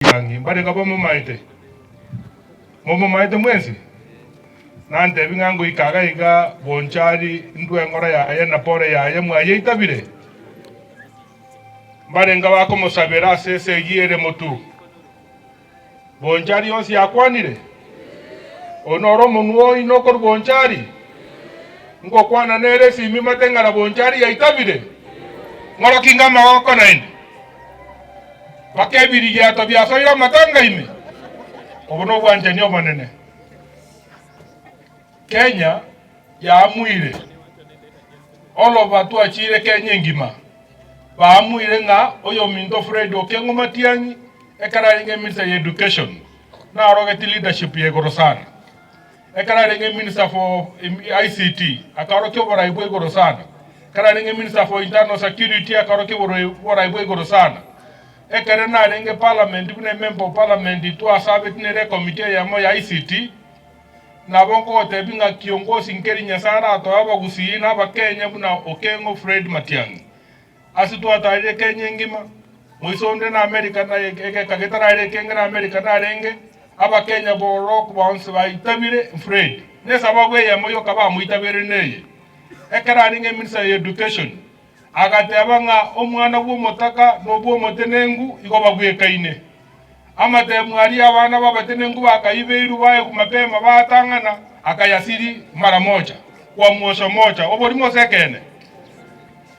Matiang'i, mbarenge bamomaete? Momomaete mwensi? Nantebi ng'a ngoika iga iga Bonchari ndue eng'ora yaye na pore yaye mwayeitabire? Mbarenge bakomosabera ase esegi ere motu. Bonchari yonsi yakwanire? Oyo noro omonwa oino okorwa Bonchari? Ngokwana nere esimi mate ng'a na Bonchari yaitabire? Ng'oroki ng'a amagoko naende? Mpaka ebirigiato biasoire amatanga ime? Obo nobwanchani obonene. Kenya yaamuire, oroba twachiire Kenya engima. Baamuire ng'a oyominto Fred Okengo Matiang'i ekero arenge Minister ya Education narogeti leadership ya igoro sana. Ekero arenge Minister for ICT akaorokia oborai bwa igoro sana. Ekero arenge Minister for Internal Security akaorokia oborai bwa igoro sana. Ekero narenge Parliament buna Member of Parliament twasabeti nere ecommittee eyemo ya ICT, Nabo nkogotebia ng'a kiongosi nkeri Nyasae aratoe abagusii na abakenya buna Okengo Fred Matiang'i. Ase twatarire Kenya engima, moiso onde na America na egeka getarare ekenge na America narenge, abakenya borok bonsi baitabire Fred. Nesababu eyemo yoka bamoitabere neye, ekero arenge Minister ya Education, agateba ng'a omwana bw'omotaka na obw'omotenenku igo babwekaine. Amatemu aria abana b'abatenenku bakaibeirwe baegwa mapema baatang'ana, akayasiria mara moja, kwa mwosho moja. Oborimo ase ekeene.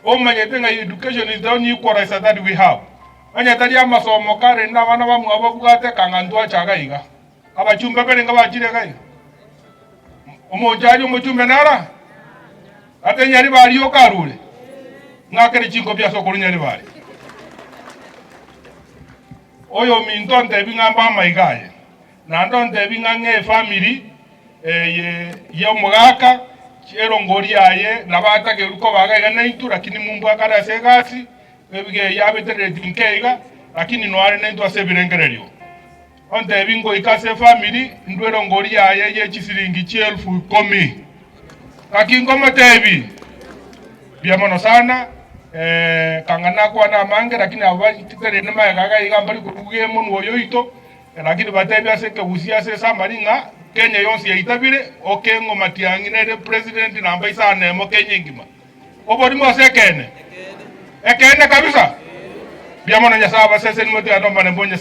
Omanyete ng'a education is the only equalizer that we have. Onye tari amasomo kare rende abana bamwabo babwate kang'a ntwacha iga iga. Abachumbe barenge bachire iga iga. Omonchari omochumbe nara? Ate Nyaribari yoka arure? Ng'akere chinkobi ase okorwa Nyaribari. Oyominto ontebi ng'a mbe amaiga aye, naende ontebi ng'a ng'e efamiri eye y'omogaka erongori yaye nabo atagerwe koba iga iga naintwe, lakini mumbu akare ase egasi, ebiga eye abeterereti nke iga, lakini noare naintwe ase ebirengererio. Ontebi ngoika ase efamiri ndwe erongori yaye ye chisiringi chielfu ikomi. Gaki nkomotebi, mbuya mono sana, kang'a nakwane amange, lakini abo bateneine magega iga iga mbari koruga emonwa oyo oito, lakini batebi ase ekegusii ase esummary ng'a Kenya yonsi yaitabire, Okeng'o Matiang'i nere president namba isano emo Kenya engima. Oborimo ase ekeene? Ekeene kabisa. Mbuya mono Nyasae abasesenie motigane omolembe o Nyasae.